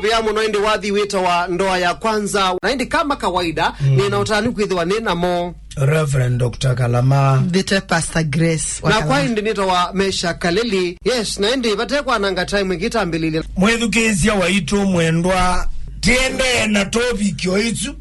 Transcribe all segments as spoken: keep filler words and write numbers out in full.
Vea mũno ĩndĩ wathi wĩtawa ndoa ya kwanza. Na ĩndĩ kama kawaida, nĩna ũtanu kwĩthĩwa nĩ namo. Reverend Doctor Kalama. Mbĩte Pastor Grace wa Na kwa Kalama. Ĩndĩ nĩtawa Mesha Kaleli. Yes, na ĩndĩ vate kwananga time ĩkĩtambĩlĩlya. Mwĩthukĩĩsya waitũ mwendwa, tiendee na topic o isu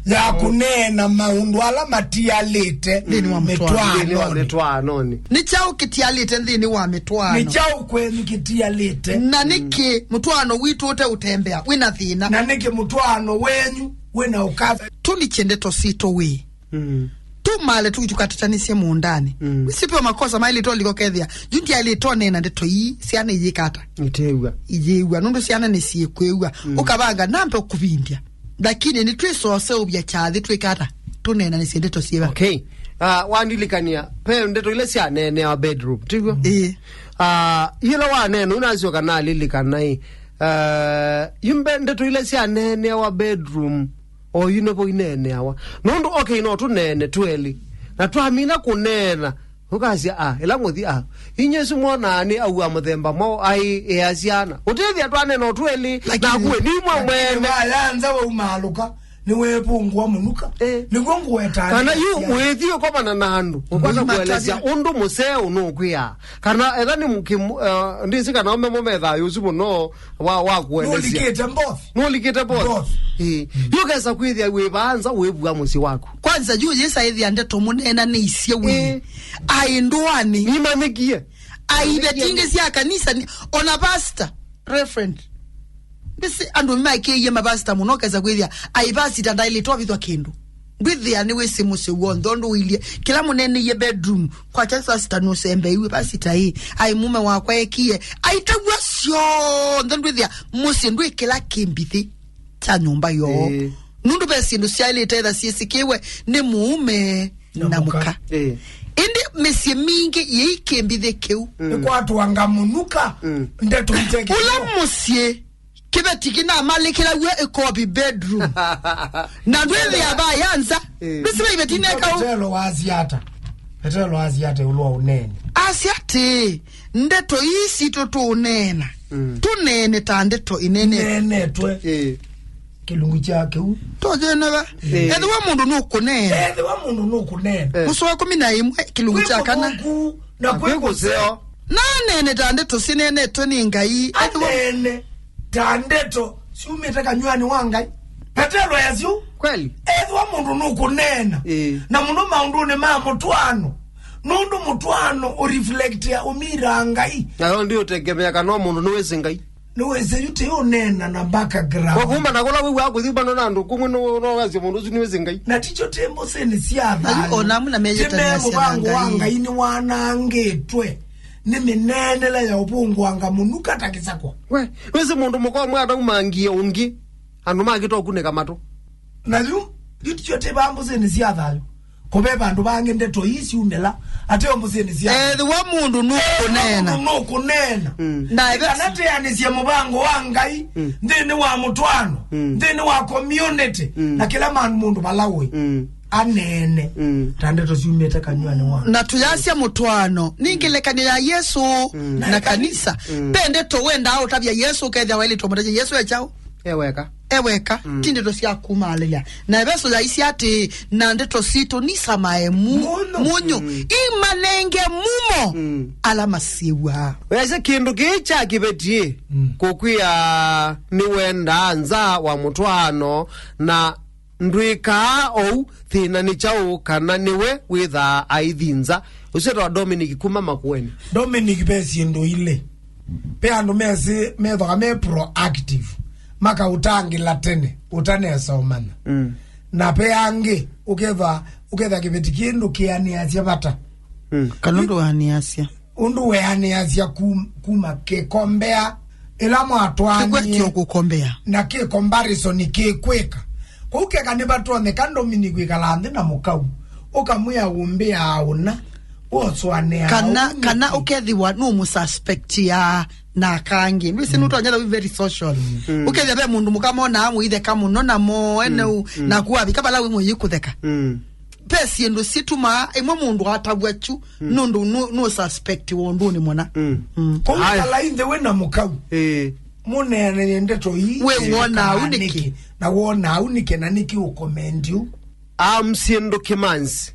ya kũneena maũndũ ala matialĩte Nthĩnĩ wa mũtwaano. Nthĩnĩ wa mĩtwaanonĩ. Nĩ kyaũ kĩtialĩte nthĩnĩ wa mĩtwaano? Nĩ kyaũ kwenyu kĩtialĩte? Na nĩkĩ mũtwaano witũ ũte ũtembea wĩna thĩna? Na nĩkĩ mũtwaano wenyu wĩna ũkatha? Tũlikye ndeto sitũ wĩ. Mm. Tumale tu tukatatanĩsye mũũndanĩ. Mm. Wĩsĩ ve makosa maĩlĩtwe ũlika ũkethĩa. Yu ndiaĩlĩtwe neena ndeto ii, syana iyĩka ata? Itew'a. Iyĩw'a, nũndũ syana nĩsyĩkwĩw'a. Mm. Ũkavanga nambe ũkũvindya. Lakini nĩtwĩsoseũvya kyathĩ twĩka ata? Tũneenanĩsye ndeto syĩva? Okay. Ah, wandilikania, ve ndeto ila syaneeneawa bedroom, tiguo? Ĩĩ. Ah, yĩla waneena, unasyoka nalilikana ĩ. Ah, yumbe ndeto ila syaneeneawa bedroom, o yu nĩvo ineeneawa. Nũndũ, okay, no tũneene twelĩ. Na twamina kũneena, ũkasya, ah, ĩla ngũthi, ah, inyie simwonaa nĩ aua mũthemba mwaũ, ai, ea syana. Ũtethya twaneena o twelĩ, Lakini naku we, nimwe lakini mwene. Vayanza waumaalũka, nĩwepungua mũnuka. Eh. Nĩguo ngũetaa Kana yu nĩasya. Wĩthi ũkomana na andũ, ũkwata Mũimatavya. Kũelesya ũndũ mũseo nũkwĩa. Kana etha nĩ mũkĩ-, uh, ndĩsĩ kana ũme mũmethaa yũsu mũno wa, wa kũelesya. Nũlikĩte mbothi. Nũlikĩte mbothi. Mbothi. Ĩĩ. Yu ũkesa kwĩthĩa wĩ vaanza wĩvua mũsyĩ waku. Kwanza yu yĩsa ĩthĩa ndeto mũneenanĩisye wĩ. Ĩĩ. Aĩ ndũanĩ. Nĩmanyĩkie. Aĩ iveti ingĩ sya kanisa nĩ, ona pastor, reverend. Ndĩsĩ andũ nĩmaĩkĩĩie mavasita mũno, ũkesa kwĩthĩa aĩ vasita ndaĩlĩtwe avithwa kĩndũ. Ndwĩthĩa nĩwĩsĩ mũsyĩ w'onthe ũndũ ũilyĩ. Kĩla mũneeneie bedroom, kwakya vasita nũsembeiw'e vasita ĩ. Aĩ mume wakwa ekie. Aitavw'a syonthe ndwĩthĩa mũsyĩ ndwĩ kĩla kĩmbithĩ kya nyũmba yoo. Ĩĩ. Nũndũ ve syĩndũ syaĩlĩte etha syĩsĩkĩwe nĩ mũũme Na na mũka. Mũka. Ĩĩ. Ĩndĩ mĩsyĩ mingĩ yĩi kĩmbithĩ kĩu. Mm. Nĩkwatwanga mũnuka, Mm. ndeto itekĩo. Ũla mũsyĩ kĩveti kĩnamalĩkĩlaw'a ĩkovi bedroom. Na ndwĩthĩa vayanza, Ĩĩ. Ndũsĩ ve iveti neka ũ. Petelo wasya ata? Petelo asya ata ĩũlũ wa ũneeni? Asya atĩĩ, ndeto ii sitũ tũũneena. Mm. Tũneene ta ndeto ineenetwe. Ineenetwe. Ĩĩ. Kĩlungu kya kĩu. Tũthĩnĩwe. Ĩĩ. Ethĩwa mũndũ nũkũneena. Ethĩwa mũndũ nũkũneena. Eh. Mũsoa kũmi na ĩmwe, kĩlungu kya kana. Kwĩ kũthũku na kwĩ kũseo. Naneene ta ndeto sineenetwe nĩ Ngai. Ethĩwa aneene ta ndeto syumĩte kanyw'anĩ wa Ngai. Petelo easya ũu. Kweli. Ethĩwa mũndũ nũkũneena. Ĩĩ. Na mũno maũndũnĩ ma mũtwaano. Nũndũ mũtwaano ũreflectia ũmira Ngai. Na yo ndiũtegemea kana o mũndũ nĩwĩsĩ Ngai. Nĩwĩsĩ yu ti ũneena na background. Kwa kuma na kũla wĩw'aa kũthi mbano na andũ kumwe no no wasya mũndũ ũsu nĩwĩsĩ Ngai. Na tikyo ti mbũsĩnĩ sya thayũ. Ona amwe na meyĩtanĩasya na Ngai. Ti me mũvango wa Ngai nĩwanangĩtwe nĩ mĩneenele ya ũvũngũanga mũnuka ta kĩsakwa. We, wĩsĩ mũndũ mũkomwe ataumangie ũngĩ, andũ makĩta ũkunĩka matũ. Na yu, yu tikyo ti va mbũsĩnĩ sya thayũ. Kũve vandũ vangĩ ndeto ii syumĩla, ateo mbũsĩnĩ sya. Ethĩwa mũndũ nũkũneena. Ethĩwa mũndũ nũkũneena. Mm. Na eve- Kana teanĩsye mũvango wa Ngai, Mm. nthĩnĩ wa mũtwaano, Mm. nthĩnĩ wa community, Mm. na kĩla ma-, mũndũ vala ũĩ. Mm. Aneene. Mm. Ta ndeto syumĩte kanyw'anĩ wa. Na tũyasya mũtwaano, nĩ ngelekany'o ya Yesũ Mm. na kanisa. Mm. Ve ndeto wendaa ũtavya Yesũ, ũkethĩa waĩlĩtwe mũtavya Yesũ e kyaũ? E weka. E weka, Mm. ti ndeto sya kumaalĩlya. Na Eveso yaisye atĩĩ, na ndeto sitũ nisamae mu-, Mũno. Mũnyũ, Mm. imanenge mumo Mm. ala masyĩw'aa. Wesĩ kĩndũ kĩĩ kya kĩveti Mm. kũkwĩa nĩwendaa nza wa mũtwaano na ndwĩkaa ou, thĩna nĩ kyaũ kana nĩwe wĩthaa aithĩ nza? Ũsu etawa Dominic kuma Makueni. Dominic, ve syĩndũ ilĩ. Ve andũ mesĩ methoka me proactive, makaũtangĩla tene ũtanesomana. Mm. Na ve angĩ ũkethwa, ũkethwa kĩveti kĩndũ kĩanĩasya vata. Mm. Kana ndũanĩasya. Ũndũ weanĩasya kum-, kuma kĩkombea ĩla mwatwaanie. Kĩkwetyo kũkombea. Na kĩ comparison kĩkwĩka. Kũu keka nĩvatonyeka Dominic kwĩkala nthĩ na mũkau. Ũkamwĩa ũmbĩaa ũna. Woswanĩa kana, ũu kana nĩkĩ? Ũkethĩwa nũmũsuspectia na kangĩ. Ndwĩsĩ Mm. nũtonyetha wĩ very social. Mm. Ũkethĩa ve mũndũ mũka monaa mũitheka mũno na moene Mm. u, Mm. na kuavika vala wĩ mũyĩ kũtheka. Mm. Ve syĩndũ situmaa ĩmwe mũndũ atavw'a kyu Mm. nũndũ nũ, nũ suspect wondũnĩ mũna. Mm. Mm. Kũu Haya. Kala inthĩ wĩ na mũkau. Ĩĩ. Mũneananie ndeto ii. We wona au nĩkĩ? Na wona au nĩkĩ, na nĩkĩ ũkomendi ũu? Am, syĩndũ kĩmanzi.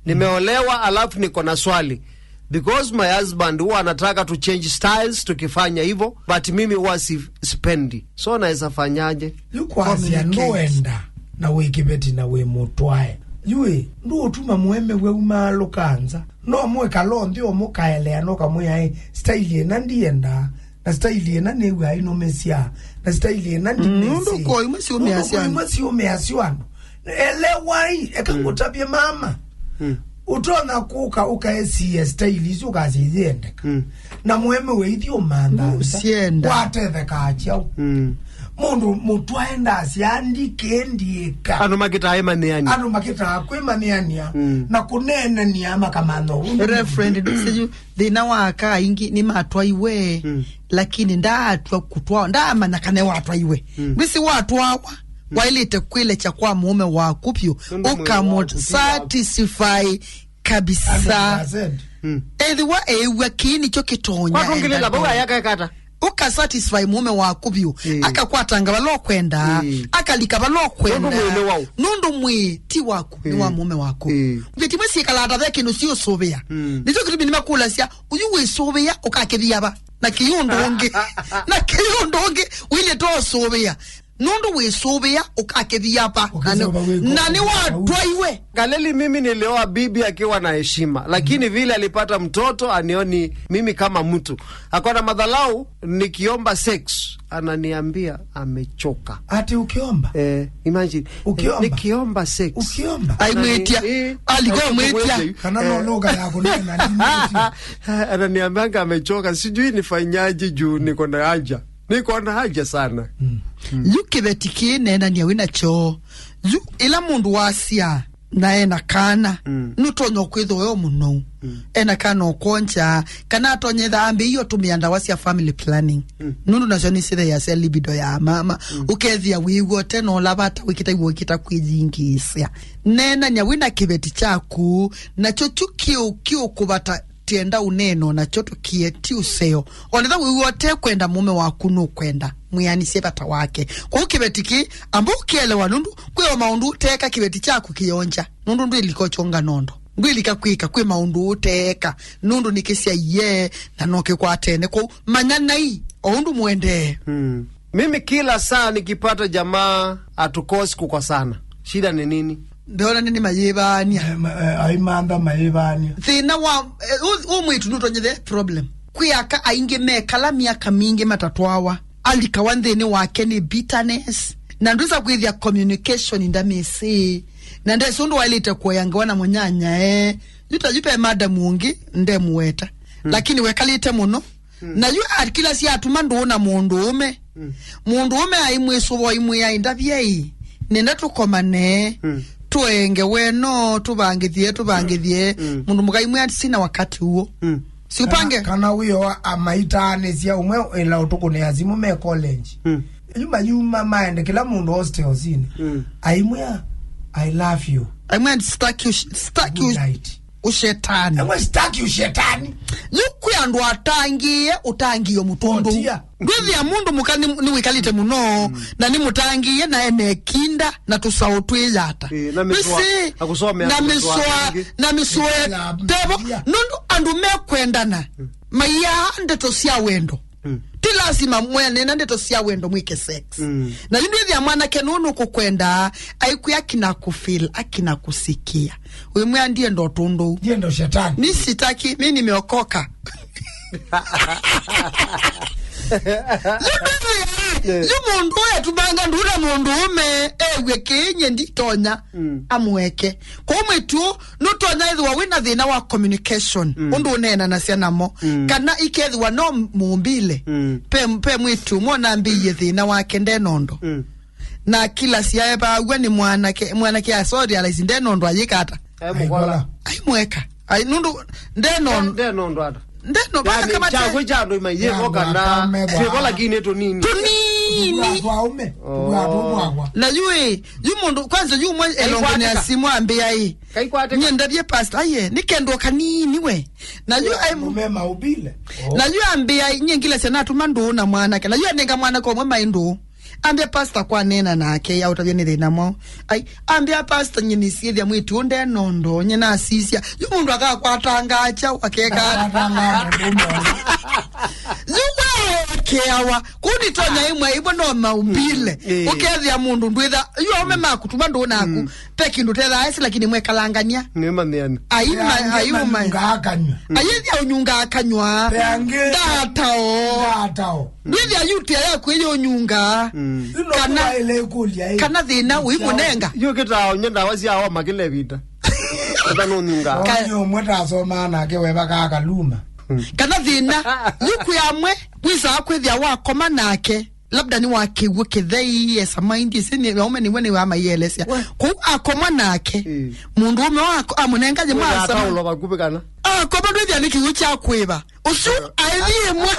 Nimeolewa, alafu niko na swali. Because my husband huwa anataka tu change styles tukifanya hivyo, but mimi huwa si-, sipendi. So naweza fanyaje? Yu kwasya ndũenda na wĩ kĩveti na wĩ mũtwae. Yu ĩ, ndũũtuma mũemewe umaalũka nza. No mwĩkala nthĩ ũmũkaelea na ũkamwĩa, "Ĩ, style ĩna ndienda, na style ĩna nĩw'a ĩnũmĩsya, na style ĩna ndinĩsĩ." Nũndũ kwa imwe siũmĩasya andũ. Nũndũ kwa imwe siũmĩasya andũ. Elewai, eka ngũtavye mama. Ũtonya kũka ũkaesie style isu ũkasya iyendeka. Na mũemewe ithi ũmantha nza. Ũsienda. Watethekaa kyaũ? Mũndũ mũtwae ndasya ndikĩndiĩka. Andũ makĩtaa ĩmanyĩanĩa. Andũ makĩtaa kwĩmanyĩanĩa na kũneenanĩa makamantha ũu. Reverend, ndũsĩ yu thĩna wa aka aingĩ nĩmatwaiwe, lakini ndaatw'a kũtwawa, ndaamanya kana watwaiwe. Ndwĩsĩ watwawa, waĩlĩte kwĩlekya kwa mũũme waku vyũ, ũkamũsatisfy kabisa. Hundred percent. Ethĩwa eĩw'a kĩĩ nĩkyo kĩtonya. Kwatũngĩlĩla vau enda ayaka ekata. Ũkasatisfy mũũme waku vyũ. Akakwatanga vala ũkwenda. Akalika vala ũkwenda. Nũndũ mwĩĩ nĩ waũ? Nũndũ mwĩĩ ti waku, nĩ wa mũũme waku. Ndeto imwe syĩkalaa ta ve kĩndũ siũsũvĩa. Nĩkyo kĩtumi nĩmakũlasya, "Ũyu wĩsũvĩa ũkakĩthia va? Na kĩĩ ũndũ ũngĩ? Na kĩĩ ũndũ ũngĩ? Wĩlĩte ũsũvĩa." Nũndũ wĩsũvĩa ũkakĩthia va? Na nĩ, na nĩ watwaiwe. Galeli, mimi nilioa bibi akiwa na heshima, lakini vile alipata mtoto anioni mimi kama mtu. Akona madharau, nikiomba sex, ananiambia amechoka. Ati ukiomba? Eh, imagine. Ukiomba? Nikiomba sex. Ukiomba? Aimwĩtya. Alikuwa mwĩtya. Kana no lugha ya kunena nini? Ananiambianga amechoka, sijui nifanyaje juu niko na haja. Niko na haja sana. Yu kĩveti kĩĩ neenania wĩ nakyo. Yu ĩla mũndũ wasya na ena kana, nũtonya kwĩthwa yo mũnou. Ena kana ũkonja, kana atonyetha ambĩie ũtũmĩa ndawa sya family planning. Nũndũ nasyo nĩsitheeasya libido ya mama. Ũkethĩa wĩw'a ũte na ũla vata wĩkĩta iw'o ũkĩta kwĩyingĩĩsya. Neenania wĩ na kĩveti kyaku, nakyo kyu kĩũ-, kĩũkũvata tienda ũneena nakyo tũkie, ti ũseo. Onetha wĩw'a ũtekwenda mũũme waku nũkwenda, mwĩanĩsye vata wake. Kwoou kĩveti kĩĩ, amba ũkĩelewa nũndũ kwĩ o maũndũ ũteeka kĩveti kyaku kĩyonja. Nũndũ ndwĩlika ũkyonga nondo. Ndwĩlika kwĩka kwĩ maũndũ ũteeka. Nũndũ nĩkĩsyaie na no kĩkwatene. Kwoou manyanai o ũndũ mũendee. Mimi kila saa nikipata jamaa hatukosi kukosana. Shida ni nini? Ndeona nĩ, nĩ mayĩvaania. Eh, ma-, eh, aimantha mayĩvaania. Thĩna wa, eh, ũ-, ũ mwĩtu nũtonyethe problem. Kwĩ aka aingĩ mekala myaka mingĩ matatwawa. Alikawa nthĩnĩ wake nĩ bitterness. Na ndwĩsa kwĩthĩa communication ndamĩsĩ. Na ndesĩ ũndũ waĩlĩte kuoya ngewa na mũnyanyae. Yu ta yu ve madam ũngĩ ndemũweta. Lakini wekalĩte mũno. Na yu akila syatuma ndũũ na mũndũũme. Mũndũũme aimwĩsũva, aimwĩa, "Ndavyei, nenda tũkomane, tũenge weno, tũvangĩthye, tũvangĩthye." Mũndũ mũka aimwĩa, "Sina wakati huo." Siupange. Kana, kana wĩo amaitaanĩsya ũmwe ĩla ũtũkũnĩa simũ me college. Yu mayuma maende kĩla mũndũ hostelsinĩ. Aimwĩa, "I love you." Aimwĩa, "Sitaki ush-, sitaki ush-, Good night." Ũshetani. Amwe sitaki ushetani. Yu kwĩ andũ atangĩĩe ũtangĩĩo mũtũndũ. Otia. Ndwĩthĩa mũndũ mũka nĩ, nĩwĩkalĩte mũno, na nĩmũtangĩĩe na ene kinda na tũsaũ twĩyata. Ĩĩ, na mĩswa, na kũsomea na mĩswa, na mĩswa tevo. Nũndũ andũ mekwendana, maiaa ndeto sya wendo. Ti lasima mweanĩe na ndeto sya wendo mwĩke sex. Na yu ndwĩthĩa mwanake nũũ nũkũkwenda, aikwĩa akina kũfeel, akina kũsikia. Wĩmwĩa, "Ndienda ũtũndũ." Ndienda ushetani. Mi sitaki, mi nimeokoka. Yu ndwĩthĩa, yu mũndũ ũyũ atumanga ndũũ na mũndũũme, ew'e kĩĩ nye nditonya, amũeke. Kwoou mwĩtu nũtonya ĩthĩwa wĩ na thĩna wa communication, ũndũ ũneenanasya namo. Kana ikethĩwa no mũmbile, pe, pe mwĩtu ũmwe ũnambĩie thĩna wake nde nondo. Na kila siae vaaw'a nĩ mwanake, mwanake asorealize nde nondo ayĩka ata? Aimweka. Ai, nũndũ nde nondo. Nde nondo ata? Nde no, yani, kama chakwe cha andũ imaiye, ya, kana twĩvo lakini tũnini. Tũnini. Nini? Twa aume, twa atumwa. Na yu ĩ, yu mũndũ, kwanza yu mwe elongo nĩ asimu ambĩa ĩ. Kaikwatĩka. Nye ndavye pastor, aye, nĩ kendo kanini we. Na yu ai mũme maubile. Na yu ambĩa, nye ngila sana atuma ndũũ na mwanake. Na yu anenga mwanake ũmwe mai ndũũ. Ambĩa pastor kwa nena nake, ya ũtavya nĩ thĩna mwaũ. Ai, ambĩa pastor nye nĩsiĩthya mwĩtu ũnde nondo, nye nasisya. Yu mũndũ akakwatanga acha, akeka. Akakwatanga mũndũ ũmwe. Yu wekeawa, kunitonya imwe, imwe no maumbile. Mm, eh. Ũkethĩa mũndũ ndwĩtha, yu aume makutuma ndũũ naku. Mm. Pe kĩndũ tethaa esi, lakini mwekalangania. Nĩ manĩani. Aima, ayuma. Ngakanywa. Ayethĩa ũnyunga akanywa. Pe angĩ. Ndatao. Ndatao. Ndwĩthĩa yutia yaku ĩyo ũnyunga. Mm. Yu no kana, kwaĩle ĩkũlya ĩ. Kana thĩna ũimũnenga. Yu kĩtao nye ndawa sya homa kĩla ĩvinda. Ata nũnyunga. Ka- Onye ũmwe tasomaa nake weva kakaluma. Kana thĩna, yu kwĩ amwe, wĩsaa kwĩthĩa wakoma nake. Labda nĩ wa kĩw'ũ kĩthei, esa maindi, ĩsĩ nĩ aume nĩwe nĩwe amaielesya. We. Kũu akoma nake. Mm. Mũndũ ũme wako amũnenga nyamũ. Wĩthĩa asama. Ataũlwa vakuvĩ kana. Akoma ndwĩthĩa nĩ kĩw'ũ kya kwĩva. Ũsu aĩthi ĩmwe.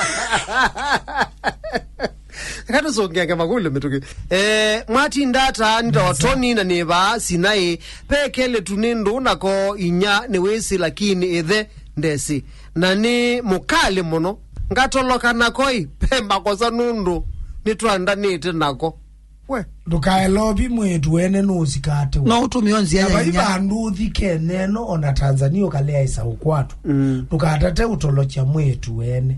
Eka tũsũngĩange makũlyo mĩtũkĩ. Eh, mwatinda ata nĩ ta Toni na nĩ vaa Sinai. Pe kelĩtu nĩ ndũũ nako inya nĩwĩsĩ, lakini ĩthe ndesĩ. Na nĩ mũkalĩ mũno. Ngatoloka nako ĩ, pe makosa nũndũ nĩtwandanĩte nako. We. Ndũkaelovi mwĩĩtu wene nũũsikatĩwa. No ũtũmĩo nzĩa ya vai inya. Vandũ ũthi Kenya ĩno, ona Tanzania ũkalea ĩsa ũkwatwa. Mm. Ndũkatate ũtolokya mwĩĩtu wene.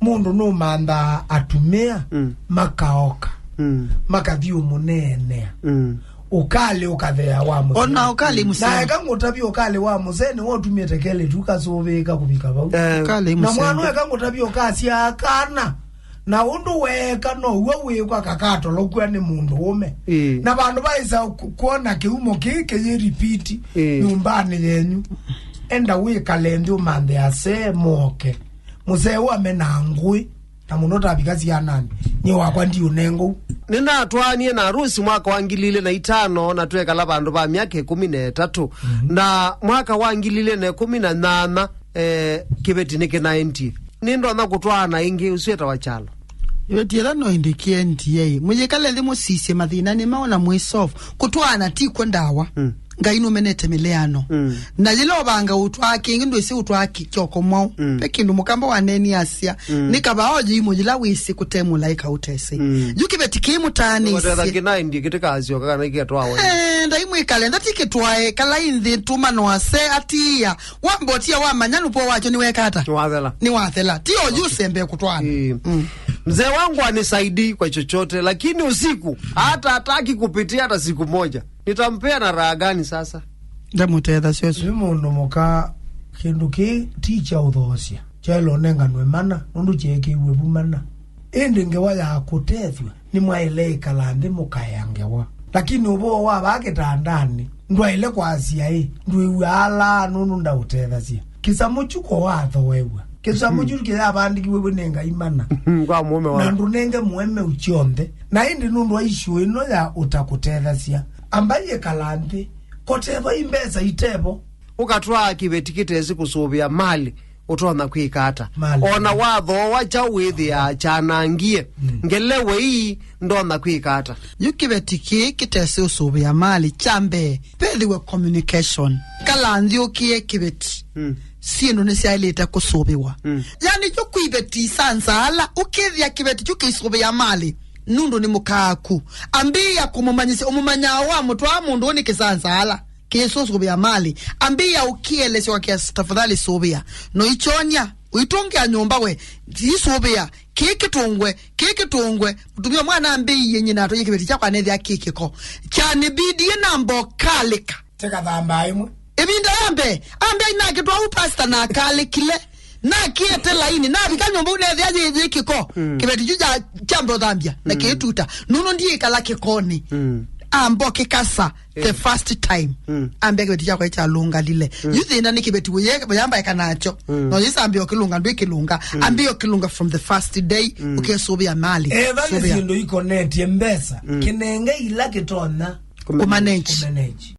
Mũndũ nũmanthaa atumĩa, mm, makaoka. Mm. Makathi ũmũneenea. Mm. Ũkalĩ ũkathea wa mũsee. Ona ũkalĩ mũsee. Na eka ngũtavye ũkalĩ wa mũsee nĩ wotumĩte kelĩtu kasũvĩĩka kũvika vau. Eh. Ũkalĩ mũsee. Na mwana eka ngũtavye ũkasyaa kana. Na ũndũ weeka no w'o wĩkwa kakatolokw'a nĩ mũndũ ũme. Ĩĩ. Na vandũ vaĩsa ku-, kwona kĩumo kĩĩ kĩyĩ repeat, ĩĩ, nyũmbanĩ yenyu. Enda wĩkale nthĩ ũmanthe asee moke. Mũsee ũame na ngũĩ. Na mũno tavika syananĩ, nyie wakwa ndiũnengou. Nĩnatwaanie na Rusi mwaka wa ngili ilĩ na itano, na twekala vandũ va myaka ĩkũmi na ĩtatũ. Mhm. Na mwaka wa ngili ilĩ na ĩkũmi na nyanya, eh, kĩveti nĩkĩnaendie. Nĩndonya kũtwaana ĩngĩ, ũsu etawa kyalo. Kĩveti ĩla no ĩndĩ kĩendie ĩ. Mũyĩkale nthĩ mũsisye mathĩna nĩ maũ na mwĩsovu. Kũtwaana ti kw'o ndawa. Mm. Ngai nũmenete mĩleano. Mm. Na yĩla ũvanga ũtwaa kĩngĩ, ndwĩsĩ ũtwaa kĩ-, kyoko mwaũ. Mm. Ve kĩndũ mũkamba waneni asya, mm, nĩ kavaa o yĩimũ yĩla wĩsĩ kũte mũlaĩka ũtesĩ. Mm. Yu kĩveti kĩimũtaanĩsye. Kĩnaendie kĩtikasyoka kana kĩatwawe. Eh, ndaimwĩkale, nthati kĩtwae, kala inthĩ tũmano ase atiia. Wambotia wamanya nũpo wakyo nĩwekata. Nĩwathela. Nĩwathela. Ti o yu sembe kũtwaana. Eh. Mm. Mzee wangu anisaidii kwa chochote, lakini usiku hata hataki kupitia hata siku moja. Nitampea na raha gani sasa? Ndamũtetha syoso. Nĩ mũndũ mũka, kĩndũ kĩ ti kya ũthoosya. Kyaĩle ũnenganwe mana, nũndũ kyeekĩiwe vu mana. Ĩndĩ ngewa ya kũtethw'a, nĩmwaĩle ĩkala nthĩ mũkaea ngewa. Lakini ũvoo wa vaa kĩtandanĩ, ndwaĩle kwasya ĩ, ndwĩw'aa alaa nũndũ ndaũtethasya. Kĩsamũ kyu ko wathooew'a. Kĩsamũ kyu kĩyavandĩkiwe vu nĩ Ngai mana. Kwa mũũme waku. Na ndũnenge mũemeu kyonthe. Na ĩndĩ nũndũ wa issue ĩno ya ũtakũtethasya, ambai ĩkala nthĩ. Kotethwa i mbesa itevo. Ũkatwaa kĩveti kĩtesĩ kũsũvĩa malĩ, ũtonya kwĩka ata? Malĩ. Ona wathooa kyaũ wĩthĩaa kyanangie. Mm. Ngelewe ii ndonya kwĩka ata? Yu kĩveti kĩĩ kĩtesĩ ũsũvĩa malĩ, kya mbee, vethĩwe communication. Kala nthĩ ũkĩe kĩveti. Mm. Syĩndũ nĩsyaĩlĩte kũsũvĩwa. Mm. Yani, yu kwĩ iveti isansaala, ũkĩthĩa kĩveti kyu kĩisũvĩa malĩ, nũndũ nĩ mũkaaku. Ambĩĩa kũmũmanyĩsya, ũmũmanyaa wa mũtwaa mũndũ ũũ nĩ kĩsansaala. Kĩsũsũvĩa malĩ. Ambĩĩa ũkĩelesya kwa kĩasi, tafadhali sũvĩa. No ichonya, ũitũngĩa nyũmba we. Isũvĩa, kĩĩ kĩtũngwe, kĩĩ kĩtũngwe. Mũtumĩa mwana ambĩie nyina atwaie kĩveti kyakwa nethĩa kĩ kĩko. Kyanĩbidie namba ũkalĩka. Tĩkathambaa ĩmwe. Ĩvinda ya mbee, ambĩa nakĩtwa u pastor na akalĩkile. Nakĩete laini, navika nyũmba u nethĩa yĩ, yĩ kĩko. Mm. Kĩveti kyu kya, kyamba ũthambia, na, mm, kĩtuta. Nũndũ ndiĩkala kĩkonĩ. Mm. Ambo kĩkasa the, eh, first time. Mm. Ambĩa kĩveti kyakwa kyalũngalile. Mm. Yu thĩna nĩ kĩveti wĩye, yamba eka nakyo. Mm. No yĩsambĩa ũkĩlũnga, ndwĩkĩlũnga. Mm. Ambĩa ũkĩlũnga from the first day, mm, ũkesũvĩa malĩ. Eva nĩ sũvĩa syĩndũ ikonetye mbesa. Mm. Kĩnenge ila kĩtonya kũmanage. Kũmanage.